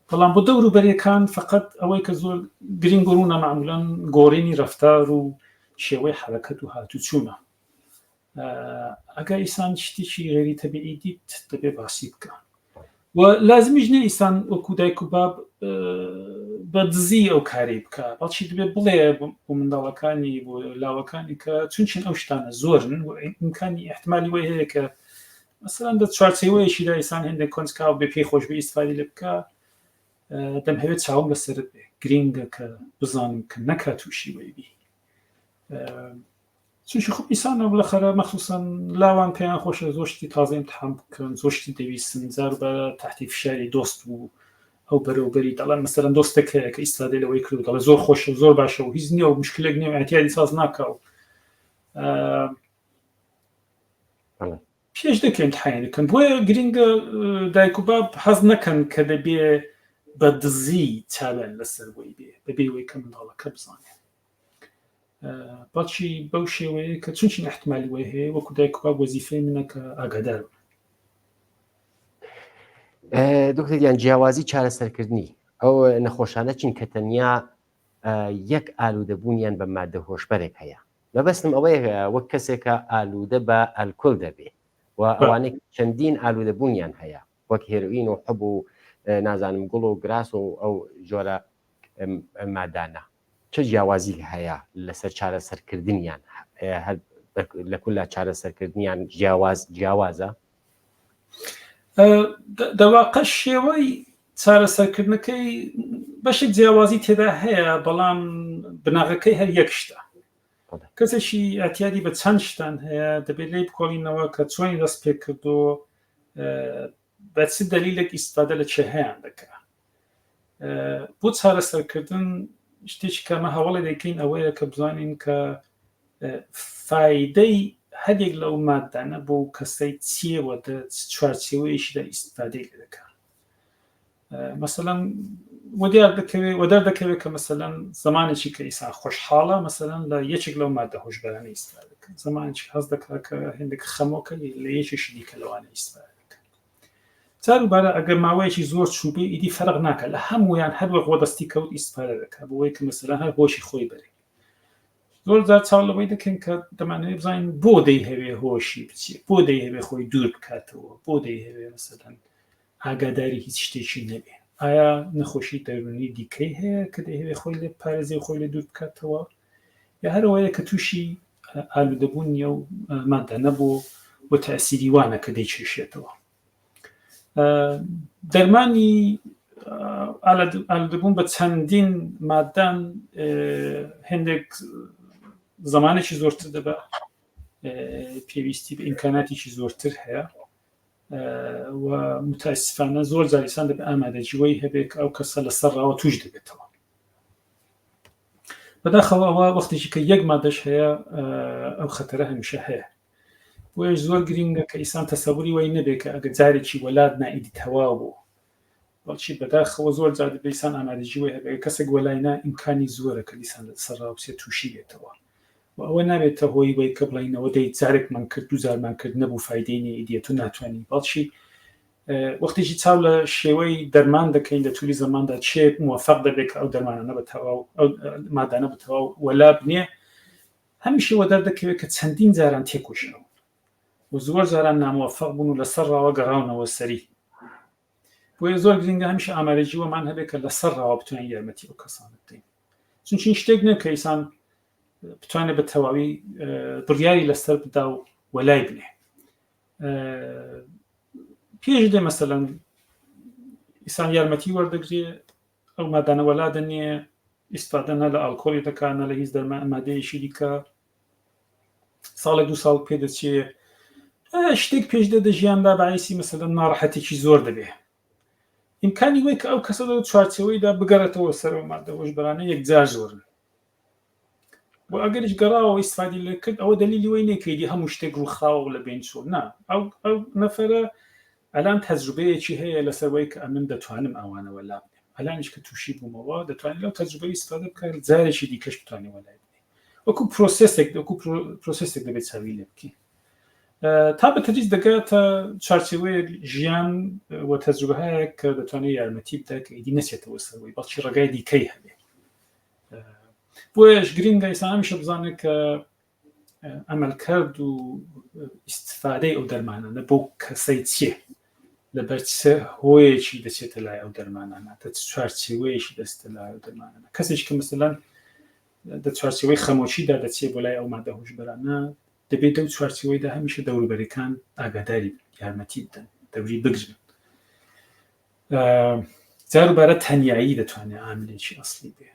بەڵام بۆ دەور و بەرێکان فقط ئەوەی کە زۆر گرنگ و ڕوونە مەعمولەن گۆڕینی ڕەفتار و شێوەی حەرەکەت و هاتوچوونە. ئەگەر ئیسان شتێکی غێری تەبیعی دیت دەبێ باسی بکە و لازمیش نییە ئیسان وەکو دایک و باب بە دزی ئەو کارەی بکە بەڵکی دەبێ بڵێ بۆ منداڵەکانی بۆ لاوەکانی کە چونچین ئەو شتانە زۆرن و ئیمکانی احتمالی وەی هەیە کە مەسەلەن دە چوارچێوەیەکیدا ئیسان هێندێک کۆنجکاو بێ پێی خۆش بێ ئیسفادی لێ بکە دەمهەوێت چاوم لەسەرت بێ گرینگە کە بزانم کە نەکا تووشی وەی بی چونکی خۆ ئینسانە بڵەخەرە مەخصوصەن لاوان پێیان خۆشە زۆر شتی تازە امتحان بکەن زۆر شتی دەویستن جار بە تحتی فشاری دۆست و ئەو بەرەوبەری دەڵێن مەسەرەن دۆستێک هەیە کە ئیسفادەی لەوەی کرد دەڵێ زۆر خۆشە زۆر باشە و هیچ نییە و مشکلێک نییە و اعتیادی ساز ناکا و پێش دەکەین امتحانی دەکەن بۆیە گرنگە دایک و باب حەز نەکەن کە دەبێ بە دزی چاویان لەسەر وەی بێ بەبێ وەی کە منداڵەکە بزانێت بەڵکی بەو شێوەیە کە چونچین احتمالی وەی هەیە وەکو دایک و باب وەزیفەی منە کە ئاگادار بم. دکتۆر گیان جیاوازی چارەسەرکردنی ئەو نەخۆشانە چین کە تەنیا یەک ئالوودەبوونیان بە مادە هۆشبەرێک هەیە مەبەستم ئەوەیە وەک کەسێکە ئالوودە بە ئەلکۆل دەبێ و ئەوانەی چەندین ئالوودەبوونیان هەیە وەک هێروئین و حەب و نازانم گوڵ و گراس و ئەو جۆرە مادانە چ جیاوازیک هەیە لەسەر چارەسەرکردنیان هەر لە کولا چارەسەرکردنیان جیاواز جیاوازە؟ دەواقە شێوەی چارەسەرکردنەکەی بەشێک جیاوازی تێدا هەیە بەڵام بناغەکەی هەر یەک شتە کەسێکی ئەتیادی بە چەند شتان هەیە دەبێت لی بکۆڵینەوە کە چۆنی دەست پێ کردو بە چ دەلیلێک ئیسفادە لە چێهیان دەکا بۆ چارەسەرکردن شتێکی کەمە هەوڵی دەکەین ئەوەیە کە بزانین کە فایدەی هەرێک لەو مادانە بۆ کەسەی چییە وە دە چوارچێوەیەشیدا ئیسفادەی لێ دەکا مەسەلەن وەدیار دەکەوێت وەدەر دەکەوێت کە مەسەلەن زمانێکی کە ئیسان خۆشحاڵە مەسەلەن لە یەکێک لەو مادە هۆشبەرانە ئیسفادە دەکات زمانێکی حەز دەکات کە هێندێک خەمۆکە لە یەکێکی دیکە لەوانە ئیسفادە دەکات جاروبارە ئەگەر ماوەیەکی زۆر چووبێ ئیدی فەرق ناکە لە هەموویان هەر وەک وەدەستی کەوت ئیسفادە دەکات بۆ ئەوەی کە مەسەلەن هەر هۆشی خۆی بەرێ زۆر جار چاو لەوەی دەکەین کە دەمانەوێت بزانین بۆ دەیهەوێ هۆشی بچێ بۆ دەیهەوێ خۆی دوور بکاتەوە بۆ دەیهەوێ مەسەلەن ئاگاداری هیچ شتێکی نەبێ ئایا نەخۆشی دەروونی دیکەی هەیە کە دەیهەوێ خۆی لێ پارێزێ و خۆی لێ دوور بکاتەوە یا هەرەوەیە کە تووشی ئالوودەبوون نیە و مادە نەبوو و تەسیری وانە کە دەیکێشێتەوە دەرمانی ئالودەبوون بە چەندین مادان هێندێک زمانێکی زۆرتر دەبە پێویستی بە ئیمکاناتێکی زۆرتر هەیە و متاسفانە زۆر جاریسان دەبێت ئامادەجیوەی هەبێت کە ئەو کەسە لەسەر ڕاوە توش دەبێتەوە بەداخەوە ئەوە وەختێکی کە یەک مادەش هەیە ئەو خەتەرە هەمیشە هەیە بۆیەش زۆر گرینگە کە ئیسان تەسەوری وای نەبێ کە ئەگە جارێکی وەلات نا ئیدی تەواو بوو بەڵکی بەداخەوە زۆر جار دەبێ ئیسان ئامادەگی وای هەبێ کەسێک وەلای نا ئیمکانی زۆرە کە دیسان لەسەر ڕاو بچێت تووشی بێتەوە و ئەوە نابێتە هۆی وەی کە بڵێینەوە دەی جارێکمان کرد دوو جارمان کرد نەبوو فایدەی نییە ئیدی تو ناتوانانی بەڵکی وەختێکی چاو لە شێوەی دەرمان دەکەین لە تولی زەماندا چێ موفق دەبێت کە ئەو دەرمانانە بە تەواو ئەو مادانە بە تەواو وەلا بنێ هەمیشە وەدەردەکەوێت کە چەندین جاران تێکۆشاون و زۆر جاران ناموەفەق بوون و لەسەر ڕاوە گەڕاونەوە سەری. بۆیە زۆر گرنگە هەمیشە ئامادەگی وەمان هەبێت کە لەسەر ڕاوە بتوانین یارمەتی ئەو کەسانە بدەین. چونچین شتێک نییە کە ئیسان بتوانێت بە تەواوی بڕیاری لەسەر بدا و وەلای بنێ. پێش دێ مەسەلەن ئیسان یارمەتی وەردەگرێ ئەو مادانە وەلا دەنێ ئیسفادە نە لە ئالکۆلی دەکا نە لە هیچ دەرمان مادەیەکی دیکە ساڵێک دو ساڵ پێ دەچێ شتێک پێش دێ دە ژیاندا باعیسی مەسەلەن ناڕەحەتێکی زۆر دەبێ ئیمکانی وەی کە ئەو کەسە لەو چوارچێوەیدا بگەڕێتەوە سەر ئەو مادە هۆشبەرانە یەکجار زۆرن و ئەگەریش گەڕاوە ئیسفادی لێ کرد ئەوە دەلیلی وەی نییە کە ئیدی هەموو شتێک ڕووخاوە و لە بین چوو نا ئەو ئەو نەفەرە ئەلان تەجروبەیەکی هەیە لەسەر وەی کە ئەمن دەتوانم ئەوانە وەلا بنێم ئەلانیش کە تووشی بوومەوە دەتوانێت لەو تەجروبەی ئیستفادە بکات جارێکی دیکەش بتوانێت وەلای بنێ وەکو پرۆسێسێک وەکو پرۆسێسێک دەبێت چاوی لێ بکەین تا بە تەدریج دەگاتە چوارچێوەیەک ژیان و تەجروبەهایەک کە دەتوانێت یارمەتی بدات کە ئیدی نەچێتەوە سەروەی بەڵکی ڕێگای دیکەی هەبێ بۆیەش گرنگە ئینسان هەمیشە بزانێت کە ئەمەلکرد و ئیسفادەی ئەو دەرمانانە بۆ کەسەی چییە لەبەر چ هۆیەکی دەچێتە لای ئەو دەرمانانە دە چوارچێوەیەکی دەستە لای ئەو دەرمانانە کەسێک کە مەسەلەن دە چوارچێوەی خەمۆکیدا دەچێت بۆ لای ئەو مادە هۆشبەرانە دەبێت دەو چوارچێوەیدا هەمیشە دەوروبەرەکان ئاگاداری یارمەتی بدەن دەوری بگرن جاروبارە تەنیایی دەتوانێت ئاملێکی ئەسلی بێ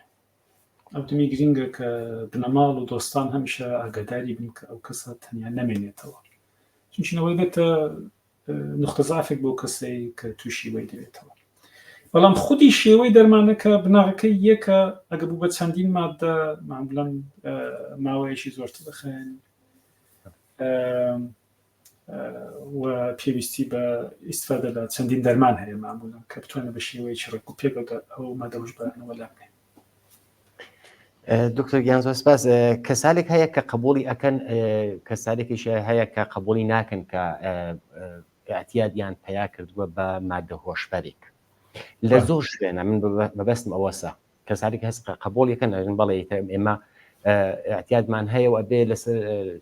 ئەو دەمی گرنگە کە بنەماڵ و دۆستان هەمیشە ئاگاداری بن کە ئەو کەسە تەنیا نەمێنێتەوە چونچینەوەی بێتە نوختە زعفێک بۆ کەسەی کە تووشی وەی دەبێتەوە بەڵام خودی شێوەی دەرمانەکە بناغەکەی یەکە ئەگە بوو بە چەندین مادە معمولا ماوەیەکی زۆرتر دەخایەن و پێویستی بە ئیسفادە لە چەندین دەرمان هەیە معمولا کە بتوانێت بە شێوەیەکی ڕێک و پێک ئەو مادە هۆشبەرانەوە لابنێ دکتۆر گیان زۆر سپاس کەسالێک هەیە کە قبولی ئەکەن کەسالێکیش هەیە کە قبولی ناکەن کە اعتیادیان پیا کردووە بە مادە هۆشبەرێک لە زۆر شوێنە من مەبەستم ئەوەسە کەسالێک هەست قبول یەکەن ئەژن بەڵێ ئێمە اعتیادمان هەیە و ئەبێ لەسەر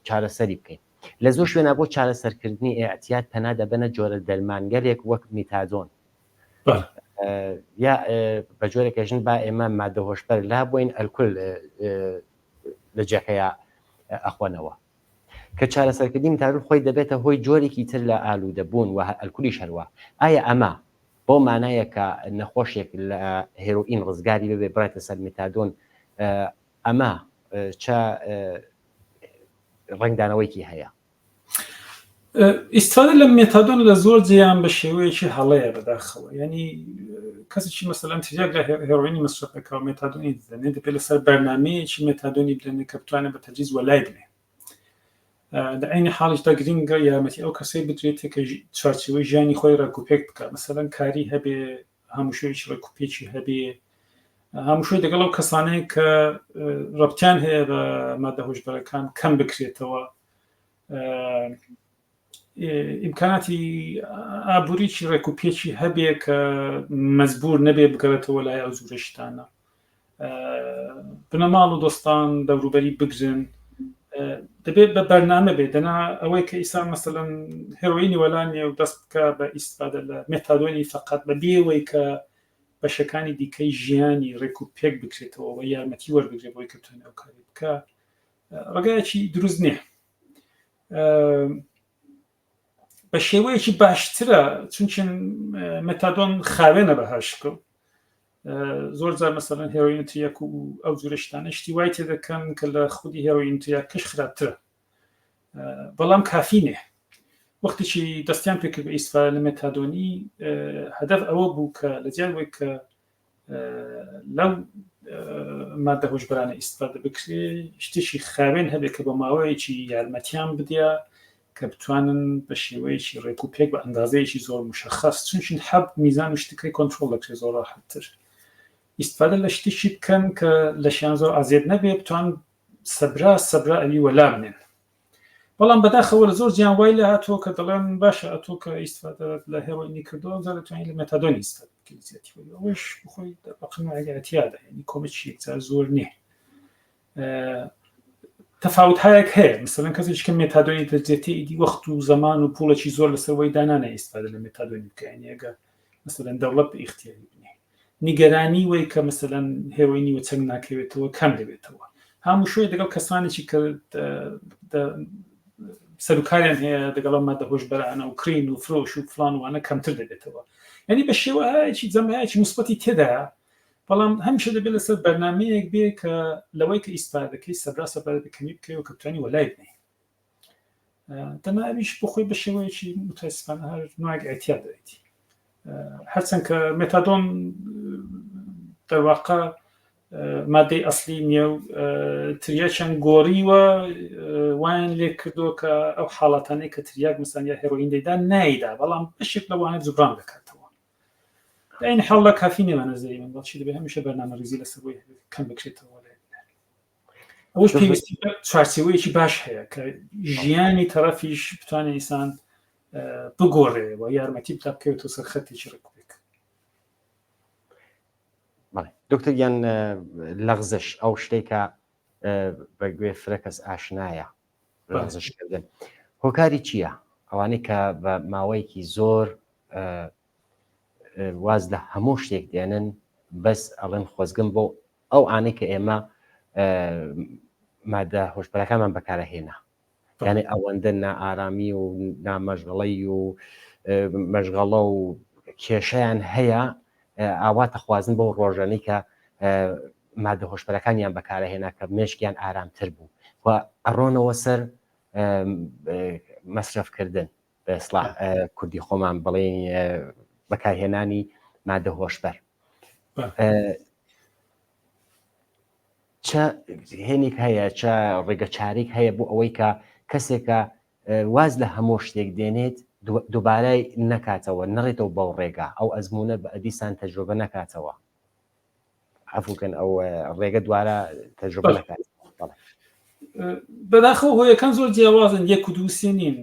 چارەسەری بکەین لە زۆر شوێنە بۆ چارەسەرکردنی اعتیاد پەنا دەبەنە جۆرە دەرمانگەلێک وەک میتادۆن یا بە جۆرێک ئێژن با ئێمە مادە هۆشبەر لابووین ئەلکول لە جێکەیە ئەخۆنەوە کە چارەسەرکردنی میتادۆن خۆی دەبێتە هۆی جۆرێکی تر لە ئالوودەبوون و ئەلکولیش هەروە ئایا ئەمە بۆ مانایە کە نەخۆشێک لە هێرۆئین ڕزگاری ببێ بڕێتە سەر میتادۆن ئەمە چە ڕەنگدانەوەیکی هەیە؟ ئیستفادە لە مێتادۆن لە زۆر جێیان بە شێوەیەکی هەڵەیە بەداخەوە ینی کەسێکی مەسەلەن تریاک لە هێرۆینی مەسرەف دەکا و مێتادۆنی دەدەنێ دەبێت لەسەر بەرنمەیەکی مێتادۆنی بدەنێ کە بتوانێت بە تەجیز وەلای بنێ لە عینی حاڵیشدا گرنگە یارمەتی ئەو کەسەی بدرێت کە چوارچێوەی ژیانی خۆی ڕێکوپێک بکە مەسەلەن کاری هەبێ هەمووشێکی ڕێکوپێکی هەبێ هەمووشۆی دەگەڵ ئەو کەسانەیە کە ڕەبتیان هەیە بە مادە هۆشبەرەکان کەم بکرێتەوە ئیمکاناتی ئابووریی ڕێک و پێکی هەبێ کە مەجبور نەبێ بگەڕێتەوە لای ئەو جورە شتانە بنەماڵ و دۆستان دەوروبەری بگرن دەبێت بە بەرنامە بێت دەنا ئەوەی کە ئیسان مەسەلەن هێرۆینی وەلا نیە و دەست بکە بە ئیسفادە لە مێتادۆنی فقط بە بێوەی کە بەشەکانی دیکەی ژیانی ڕێک و پێک بکرێتەوە و یارمەتی وەربگرێت بۆی کە بتوانێت ئەو کاری بکە ڕێگایەکی دروست نییە بە شێوەیەکی باشترە چونکن مەتادۆن خاوێنە بە هەر شکڵ زۆر جار مەسەلەن هێرۆین تریاک و ئەو جورە شتانە شتی وای تێ دەکەن کە لە خودی هێرۆین تریاکەش خراپترە بەڵام کافی نییە وەختێکی دەستیان پێکرد بە ئیسفادە لە مێتادۆنی هەدەف ئەوە بوو کە لە جیای وەی کە لەو مادە هۆشبەرانە ئیسفادە بکرێ شتێکی خاوێن هەبێت کە بە ماوەیەکی یارمەتیان بدە کە بتوانن بە شێوەیەکی ڕێک و پێک بە ئەندازەیەکی زۆر مشخص چونکین حەب میزان و شتەکەی کۆنترۆڵ دەکرێت زۆر ڕاحەتتر ئیسفادە لە شتێکی بکەن کە لەشیان زۆر ئازیەت نەبێ بتوان سەبرا سەبرا ئەوی وەلا بنێن بەڵام بەداخەوە لە زۆر جیان وای لە هاتووە کە دەڵێن باشە ئەتۆ کە ئیسفادە لە هێرۆینی کردووە ئەوجا دەتوانین لە مێتادۆنی ئیسفادە بکەیت زیاتر ئەوەش بخۆی بەقنوعێک اعتیادە یعنی کۆمەکی یەکجار زۆر نییە تەفاوت هایەک هەیە مثلەن کەسێکی کە مێتادۆنی دەجێتێ ئیدی وەخت و زەمان و پوڵێکی زۆر لەسەر وەی دانانە ئیسفادە لە مێتادۆنی بکە یعنی ئەگە مثلەن دەوڵەت بە ئیختیاری بنێ نیگەرانی وەی کە مەسەلەن هێرۆینی وە چەنگ ناکەوێتەوە کەم دەبێتەوە هاموشۆی دەگەڵ کەسانێکی کە سەرکاریان هەیە دەگەڵ مادە هۆشبەرانە و کرین و فرۆش و فلان وانە کەمتر دەبێتەوە یعنی بە شێوەیەکی جەمایەکی مثبەتی تێدایە بەڵام هەمیشە دەبێت لەسەر بەرنمەیەک بێ کە لەوەی کە ئیسفادەکەی سەبرا سەبرا کەمی بکەوە کە بتوانانی وەلای بنێ دەنا ئەویش بۆ خۆی بە شێوەیەکی متاسفانە هەر نوعێک ئیعتیاد دەێتی هەرچەند کە مێتادۆن دەرواقع مادەی ئەسلی نێو تریاکیان گۆڕیوە وایان لێ کردووە کە ئەو حاڵەتانەی کە تریاک مەسەلەن یا هێرۆین دەیدا نایدا بەڵام بەشێک لەوانە جوبران دەکاتەوە این حاڵ لە کافی نیە بە نەزەری من بەڵچی دەبێ هەمیشە بەرنامەڕیزی لەسەر بۆی هەبێت کەم بکرێتەوە لە ئەوش پێویستی بە چوارچێوەیەکی باش هەیە کە ژیانی تەرەفیش بتوانێت ئینسان بگۆڕێ و یارمەتی بدا بکەوێتەوە سەر خەتێکی ڕێکوپێک. بەڵێ دکتۆر گیان لەغزش ئەو شتێک کە بە گوێ فرە کەس ئاشنایە لەغزشکردن هۆکاری چییە؟ ئەوانەی کە بە ماوەیەکی زۆر واز لە هەموو شتێک دێنن بەس ئەڵێن خۆزگەم بۆ ئەو ئانەی کە ئێمە مادە هۆشبەرەکانمان بەکارە هێنا یانێ ئەوەندە نائارامی و نامەشغڵەی و مەشغەڵە و کێشیان هەیە ئاوا تەخوازن بۆ ڕۆژانەی کە مادە هۆشبەرەکانیان بەکارەهێنا کە مێشکیان ئارامتر بوو و ئەڕۆنەوە سەر مەسرەفکردن بە ئیسڵاح کوردی خۆمان بڵێین بەکارهێنانی مادە هۆشبەر چ هێنێک هەیە چە ڕێگە چارێک هەیە بۆ ئەوەی کە کەسێکە واز لە هەموو شتێک دێنێت دووبارای نەکاتەوە نەڕێتەوە بەو ڕێگا ئەو ئەزمونە بە ئەدیسان تەجربە نەکاتەوە عەفوکەن ئەو ڕێگە دوارە تەجربە نەکات. بەداخەوە هۆیەکان زۆر جیاوازن یەک و دوو سێ نین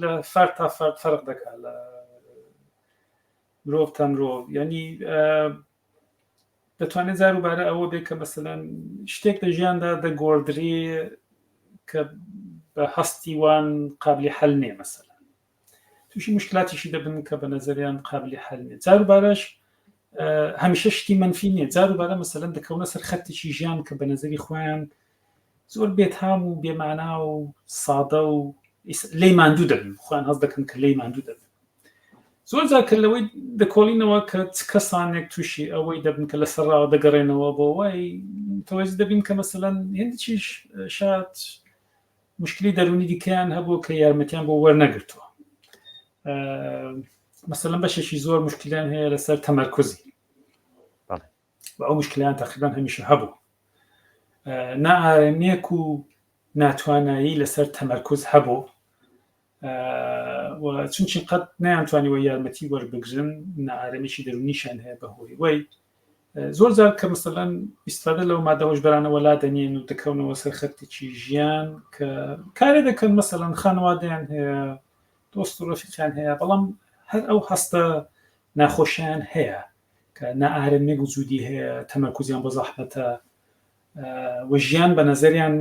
لە فەرد تا فەرد فەرق دەکات لە مرۆڤ تا مرۆڤ یعنی دەتوانێت جار و بارە ئەوە بێ کە مەسەلەن شتێک لە ژیاندا دەگۆڕدرێ کە بە هەستی وان قابلی حەل نییە مەسەلەن تووشی مشکلاتیشی دەبن کە بە نەزەریان قابلی حەل نییە جار و بارەش هەمیشە شتی منفی نییە جار و بارە مەسەلەن دەکەونە سەر خەتێکی ژیان کە بە نەزەری خۆیان زۆر بێتام و بێمانا و سادە و لی ماندوو دەبن خۆیان هەست دەکەن کە لی ماندوو دەبن زۆر جار کە لەوەی دەکۆڵینەوە کە چ کەسانێک تووشی ئەوەی دەبن کە لەسەر ڕاوە دەگەڕێنەوە بۆ وای تەوەز دەبین کە مەسەلەن هێندێکیش شاد مشکلی دەروونی دیکەیان هەبوو کە یارمەتیان بۆ وەرنەگرتووە مەسەلەن بەشێکی زۆر مشکلیان هەیە لەسەر تەمەرکزی ئەو مشکلیان تقریبان هەمیشە هەبوو نائارەمیەک و ناتوانایی لەسەر تەمەرکز هەبوو و چونچی قەت نەیانتوانیوە یارمەتی وەربگرن نائارەمیی دەروونیشیان هەیە بەهۆی وەی زۆر جار کە مەسەلەن ئیسفادە لەو مادە هۆشبەرانە وەلا دەنێن و دەکەونەوە سەر خەتێکی ژیان کە کارێ دەکەن مەسەلەن خانەوادەیان هەیە دۆست و ڕەفیقیان هەیە بەڵام هەر ئەو هەستە ناخۆشیان هەیە کە نائارەمیەک وجودی هەیە تەمەرکوزیان بۆ زەحمەتە و ژیان بە نەزەریان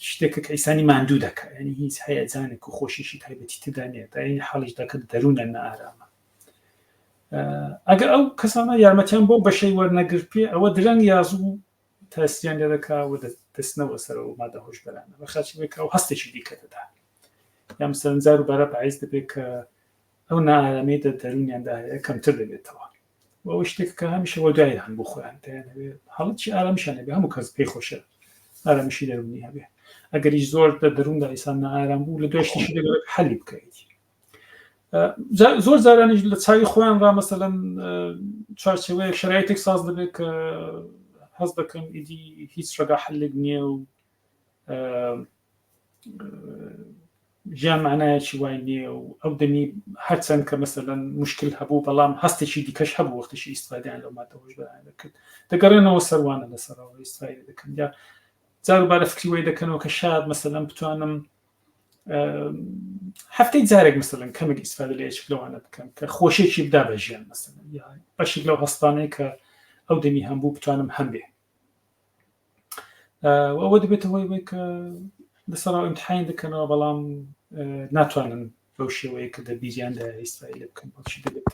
شتێکە کە ئیسانی ماندوو دەکا یعنی هیچ هەیەجانێک و خۆشیشی تایبەتی تێدا نییە تا یعنی حاڵیشدا کە دەروونیان نائارامە ئەگەر ئەو کەسانە یارمەتیان بۆ بەشەی وەرنەگرت پێ ئەوە درەنگ یا زوو تەسیان لێ دەکا و دەستنەوە سەرەوە مادە هۆشبەرانە بە خاچی بێ کە ئەو هەستێکی دیکە دەدا یا مەسەلەن جار و بارە باعیس دەبێت کە ئەو نائارامی دە دەروونیاندا هەیە کەمتر دەبێتەوە و ئەو شتێک کە هەمیشە وەدوای هەن بۆ خۆیان دەیانەوێت حاڵەتی ئارامیشان هەبێ هەموو کەس پێی خۆشە ئارامیشی دەروونی هەبێ ئەگەریش زۆر دە دەرووندا ئیسان نائارام بوو لە دوای شتێکی دەگەڕێت حەلی بکەیت زۆر جارانیش لە چاوی خۆیان ڕا مەسەلەن چوارچێوەیەک شرایتێک ساز دەبێت کە هەست دەکەن ئیدی هیچ ڕێگا حلێک نییە و ژیان معنایەکی وای نییە و ئەو دەمی هەرچەند کە مەسەلەن مشکل هەبوو بەڵام هەستێکی دیکەش هەبوو وەختێکی ئیسفادەیان لەو مادە هۆشبەرانە دەکرد دەگەڕێنەوە سەروانە لەسەرەوە ئیسفادە دەکەن یا جاروبارە فکری وای دەکەنەوە کە شاد مەسەلەن بتوانم هەفتەی جارێک مەسەلەن کەمێک ئیسفادە لە یەکێک لەوانە بکەم کە خۆشیێکی بدا بە ژیان مەسەلەن یا بەشێک لەو هەستانەی کە ئەو دەمی هەمبوو بتوانم هەمبێ ئەوە دەبێتە هۆی بێت کە لەسەر ئیمتحان دەکەنەوە بەڵام ناتوانن بەو شێوەیە کە دەبیریاندا ئیسرائیل بکەن بەڵکی دەبێت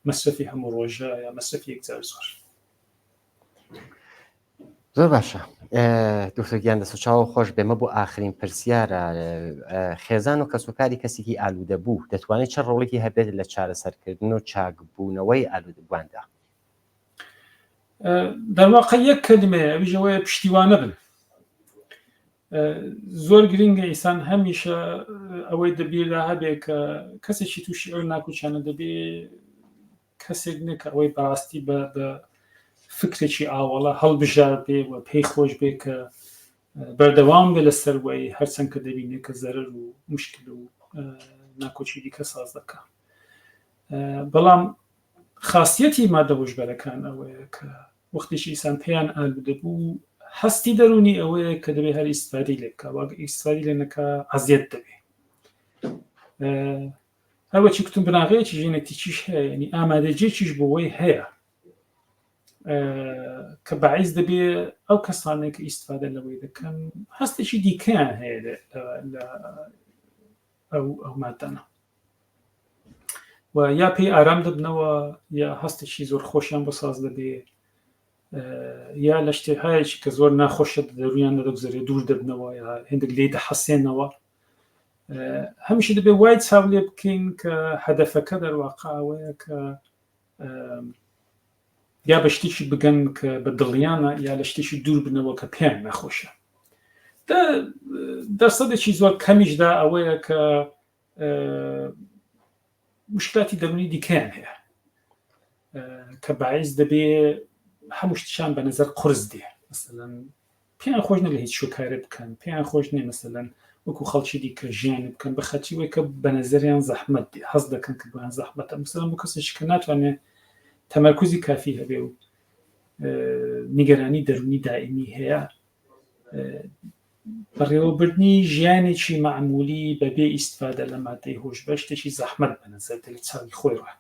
مەسرەفی هەموو ڕۆژە یا مەسرەفی یەکجار زۆر زۆر باشە دکتۆر گیان دەست و چاوە خۆش بێمە بۆ ئاخرین پرسیارە خێزان و کەسوکاری کەسێکی ئالوودە بوو دەتوانێت چه ڕۆڵێکی هەبێت لە چارەسەرکردن و چاکبوونەوەی ئالوودەبوواندا دەرواقع یەک کەلیمەیە ئەویش ئەوەیە پشتیوانە بن زۆر گرنگە ئینسان هەمیشە ئەوەی دەبیردا هەبێ کە کەسێکی تووشی ئەو ناکوچانە دەبێ کەسێک نیە کە ئەوەی بەڕاستی بە بە فکرێکی ئاوەڵە هەڵبژار بێ و پێی خۆش بێ کە بەردەوام بێ لەسەر وەی هەرچەند کە دەبینێ کە زەرەر و مشکل و ناکۆکی دیکە ساز دەکا. بەڵام خاسیەتی مادە هۆشبەرەکان ئەوەیە کە وەختێکی ئینسان پێیان ئالوودە بوو هەستی دەروونی ئەوەیە کە دەبێ هەر ئیستفادەی لێ بکا واگە ئیستفادەی لێ نەکا ئەزیەت دەبێ. هەروەکی کوتم بناغەیەکی ژێنێتیکیش هەیە یعنی ئامادەگیەکیش بۆ وەی هەیە کە باعیس دەبێ ئەو کەسانێک کە ئیستفادە لەوەی دەکەن هەستێکی دیکەیان هەیە لە ئەو ئەو مادانە و یا پێی ئارام دەبنەوە یا هەستێکی زۆر خۆشیان بۆ ساز دەبێ یا لە شتێهایەکی کە زۆر ناخۆشە دەرویان نەدەگوزەرێ دوور دەبنەوە یا هێندێک لێی دەحەسێنەوە هەمیشە دەبێ وای چاو لێ بکەین کە هەدەفەکە دەرواقع ئەوەیە کە یا بە شتێکی بگەن کە بە دڵیانە یا لە شتێکی دوور بنەوە کە پێیان ناخۆشە. دەرسەدێکی زۆر کەمیشدا ئەوەیە کە مشکلاتی دەروونی دیکەیان هەیە کە باعیس دەبێ هەموو شتیان بە نظر قرس دێ مەسەلەن پێیان خۆش نیە لە هیچ شوکارێ بکەن پێیان خۆش نیە مەسەلەن وەکو خەڵکی دیکە ژیانی بکەن بە خەتی وەی کە بە نەزەریان زەحمەت دێ هەست دەکەن کە بۆیان زەحمەتە مەسەلەن بۆ کەسێکی کە ناتوانێت تەمەرکوزی کافی هەبێ و نیگەرانی دەروونی دائمی هەیە بەڕێوەبردنی ژیانێکی مەعمولی بەبێ ئیستفادە لە مادەی هۆشبەر شتێکی زەحمەت بە نەزەر دێ لە چاوی خۆی ڕا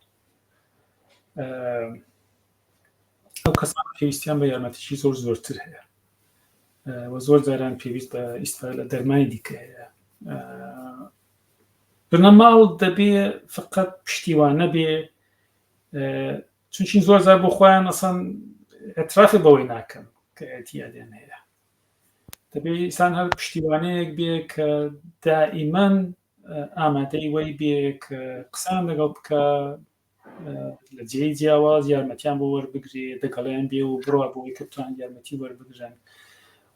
ئەو کەسانە پێویستیان بە یارمەتیی زۆر زۆرتر هەیە و زۆر جاران پێویست بە ئیستا لە دەرمانی دیکە هەیە. بنەماڵ دەبێ فقط پشتیوانە بێ چونچین زۆر جار بۆ خۆیان ئەسان اعترافی بەوەی ناکەن کە اعتیادیان هەیە. دەبێ ئینسان هەر پشتیوانەیەک بێ کە دائیمەن ئامادەی وەی بێ کە قسان لەگەڵ بکە لە جێی جیاواز یارمەتیان بۆ وەربگرێ دەگەڵیان بێ و بڕوا بۆی کە بتوان یارمەتی وەربگرن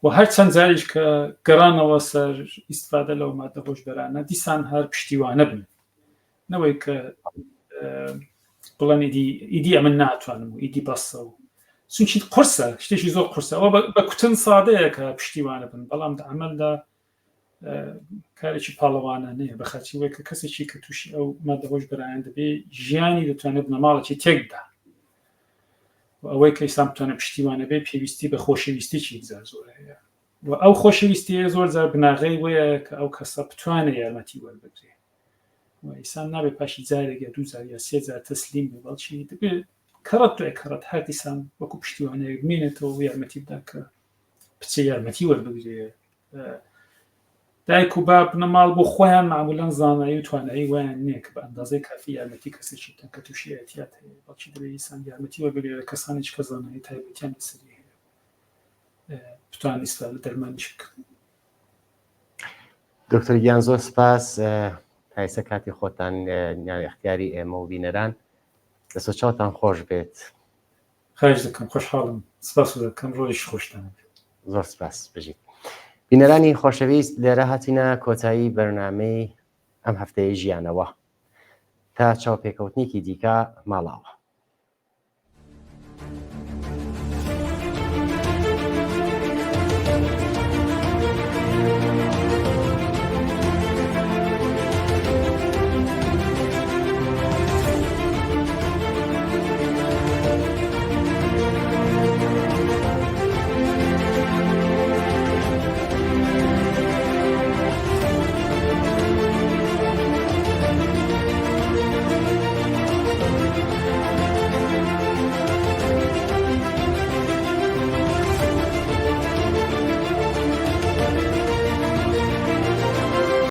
و هەر چەند جاریش کە گەڕانەوە سەر ئیسفادە لەو مادە هۆشبەرانە دیسان هەر پشتیوانە بن نەوەی کە بڵێن ئیدی ئیدی ئەمن ناتوانم و ئیدی بەسە و چونکی قورسە شتێکی زۆر قورسە ئەوە بە کوتن سادەیە کە پشتیوانە بن بەڵام لە عەمەلدا کارێکی پاڵەوانانەیە بە خاچی وەی کە کەسێکی کە تووشی ئەو مادە هۆشبەرایان دەبێ ژیانی دەتوانێت بنەماڵێکی تێکدا و ئەوەی کە ئیسلام بتوانێت پشتیوانە بێ پێویستی بە خۆشەویستیی یەکجار زۆر هەیە و ئەو خۆشەویستیە زۆر جار بناغەی وەیە کە ئەو کەسە بتوانێت یارمەتی وەربگرێ و ئینسان نابێت پاشی جارێک یا دوو جار یا سێ جار تەسلیم بێ بەڵکی دەبێت کەڕەت دوای کەڕەت هەر دیسان وەکو پشتیوانەیەک بمێنێتەوە و یارمەتی بدا کە بچێ یارمەتی وەربگرێ. دایک و باب بنەماڵ بۆ خۆیان معمولەن زانایی و توانایی وایان نییە کە بە ئەندازەی کافی یارمەتی کەسێکی بدەن کە تووشی ئیعتیاد هەیە بەڵکی دەبێت ئینسان یارمەتی وەربگرێت لە کەسانێکی کە زانایی تایبەتیان لەسەری هەیە بتوان ئیستا لە دەرمانیش بکەن. دکتۆر گیان زۆر سپاس تایسە کاتی خۆتان ناوی اختیاری ئێمە و بینەران دەسۆ چاوتان خۆش بێت. خواهش دەکەم خۆشحاڵم سپاس دەکەم ڕۆژی خۆشتان زۆر سپاس بژیت. بینەرانی خۆشەویست لێرە هاتینە کۆتایی بەرنامەی ئەم هەفتەیە ژیانەوە تا چاوپێکەوتنێکی دیکە ماڵاوە.